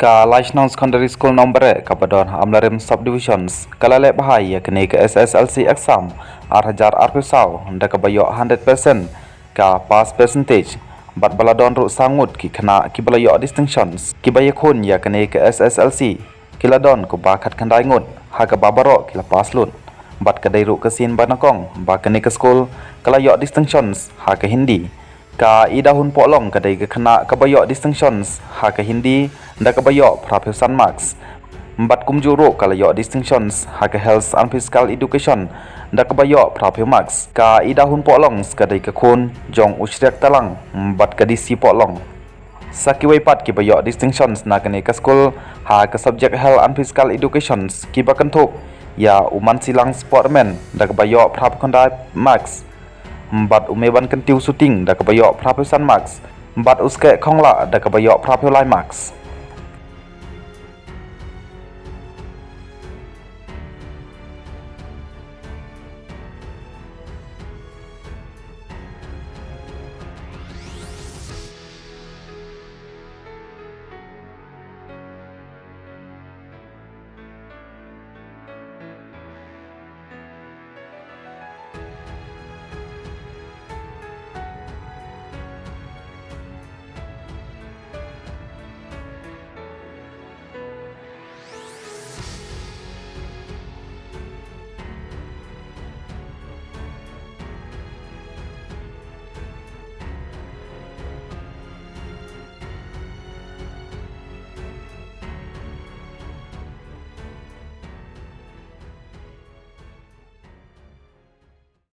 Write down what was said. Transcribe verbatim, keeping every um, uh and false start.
Ka Laishnong Secondary School Nongbare kaba don ha Amlarem Subdivisions ka la leh bha ïa kane ka S S L C exam ar hajar arphew saw da kaba ïoh hundred percent ka pass percentage, bad ba la don ruh saw ngut ki khynnah kiba la ïoh distinctions. Kiba ïakhun ïa kane ka S S L C ki la don kumba khatkhyndai ngut, ha kaba baroh ki la pass lut. Bad ka dei ruh ka sien ba nyngkong ba kane ka skul ka la ïoh distinctions ha ka Hindi. Ka Ida Hun Pohlong ka dei ka khynnah kaba ïoh distinctions ha ka Hindi da kaba ïoh phraphew san marks. Bad kumjuh ruh ka la ïoh distinctions ha ka Health and Physical Education da kaba ïoh phraphew marks. Ka Ida Hun Pohlong ka dei ka khun jong u Shriak Talang bad ka D C Pohlong. Sa kiwei pat kiba ïoh distinctions na kane ka skul ha ka subject Health and Physical Education kiba kynthup ïa u Mansilang Sportman da kaba ïoh phraphew khyndai marks, bad u Meban Kyntiew Suting da kaba ïoh phraphew san marks, bad u Skeh Khongla da kaba ïoh phraphew lai marks.